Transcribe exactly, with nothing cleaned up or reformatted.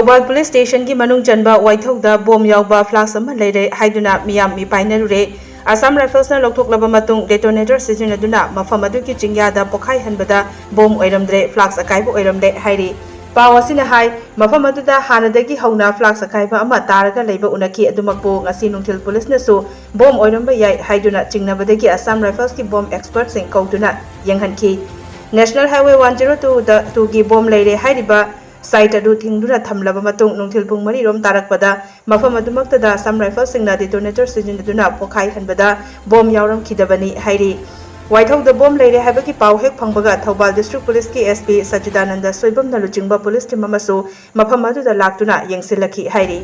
Thoubal police ꯁ꯭ꯇꯦꯁꯟꯒꯤ ꯃꯅꯨꯡ ꯆꯟꯕ ꯋꯥꯏꯊꯧꯗ bomb ꯌꯥꯎꯕ ꯐ꯭ꯂꯥꯛꯁ ꯑꯃ ꯂꯩꯔꯦ ꯍꯥꯏꯗꯨꯅ ꯃꯤꯌꯥꯝ ꯃꯤꯄꯥꯏꯅꯔꯨꯔꯦ꯫ ꯑꯁꯥꯝ ꯔꯥꯏꯐꯜꯁꯅ ꯂꯧꯊꯣꯛꯂꯕ ꯃꯇꯨꯡ ꯗꯦꯇꯣꯅꯦꯇꯔ ꯁꯤꯖꯤꯟꯅꯗꯨꯅ ꯃꯐꯝ ꯑꯗꯨꯒꯤ ꯆꯤꯡꯌꯥꯗ ꯄꯣꯈꯥꯏꯍꯟꯕꯗ ꯕꯣꯝ ꯑꯣꯏꯔꯝꯗ꯭ꯔꯦ, ꯐ꯭ꯂꯥꯛꯁ ꯑꯀꯥꯏꯕ ꯑꯣꯏꯔꯝꯂꯦ ꯍꯥꯏꯔꯤ꯫ ꯄꯥꯎ ꯑꯁꯤꯅ ꯍꯥꯏ, ꯃꯐꯝ ꯑꯗꯨꯗ ꯍꯥꯟꯅꯗꯒꯤ ꯍꯧꯅ ꯐ꯭ꯂꯥꯛꯁ ꯑꯀꯥꯏꯕ ꯑꯃ ꯇꯥꯔꯒ ꯂꯩꯕ ꯎꯅꯈꯤ꯫ ꯑꯗꯨꯃꯛꯄꯨ ꯉꯁꯤ ꯅꯨꯡꯊꯤꯜ ꯄꯨꯂꯤꯁꯅꯁꯨ ꯕꯣꯝ ꯑꯣꯏꯔꯝꯕ ꯌꯥꯏ ꯍꯥꯏꯗꯨꯅ ꯆꯤꯡꯅꯕꯗꯒꯤ ꯑꯁꯥꯝ ꯔꯥꯏꯐꯜꯁꯀꯤ ꯕꯣꯝ ꯑꯦꯛꯁꯄꯔꯠꯁꯤꯡ ꯀꯧꯗꯨꯅ ꯌꯦꯡꯍꯟꯈꯤ꯫ ꯅꯦꯁꯅꯦꯜ ꯍꯥꯏꯋꯦ ꯋꯥꯟ ꯖꯤꯔꯣ ꯇꯨꯗ ꯇꯨꯒꯤ ꯕꯣꯝ ꯂꯩꯔꯦ ꯍꯥꯏꯔꯤꯕ ꯁꯥꯏꯠ ꯑꯗꯨ ꯊꯤꯡꯗꯨꯅ ꯊꯝꯂꯕ ꯃꯇꯨꯡ ꯅꯨꯡꯊꯤꯜ ꯄꯨꯡ ꯃꯔꯤ ꯔꯣꯝ ꯇꯥꯔꯛꯄꯗ ꯃꯐꯝ ꯑꯗꯨꯃꯛꯇꯗ ꯑꯁꯥꯝ ꯔꯥꯏꯐꯜꯁꯤꯡꯅ ꯗꯤꯇꯣꯅꯦꯇꯔ ꯁꯤꯖꯤꯟꯅꯗꯨꯅ ꯄꯣꯈꯥꯏꯍꯟꯕꯗ ꯕꯣꯝ ꯌꯥꯎꯔꯝꯈꯤꯗꯕꯅꯤ ꯍꯥꯏꯔꯤ꯫ ꯋꯥꯏꯊꯧꯗ ꯕꯣꯝ ꯂꯩꯔꯦ ꯍꯥꯏꯕꯒꯤ ꯄꯥꯎ ꯍꯦꯛ ꯐꯪꯕꯒ ꯊꯧꯕꯥꯜ ꯗꯤꯁꯇ꯭ꯔꯤꯛ ꯄꯨꯂꯤꯁꯀꯤ ꯑꯦꯁ ꯄꯤ ꯁꯆꯤꯗꯥꯅꯟꯗ ꯁꯣꯏꯕꯝꯅ ꯂꯨꯆꯤꯡꯕ ꯄꯨꯂꯤꯁ ꯇꯤꯝ ꯑꯃꯁꯨ ꯃꯐꯝ ꯑꯗꯨꯗ ꯂꯥꯛꯇꯨꯅ ꯌꯦꯡꯁꯤꯜꯂꯛꯈꯤ ꯍꯥꯏꯔꯤ꯫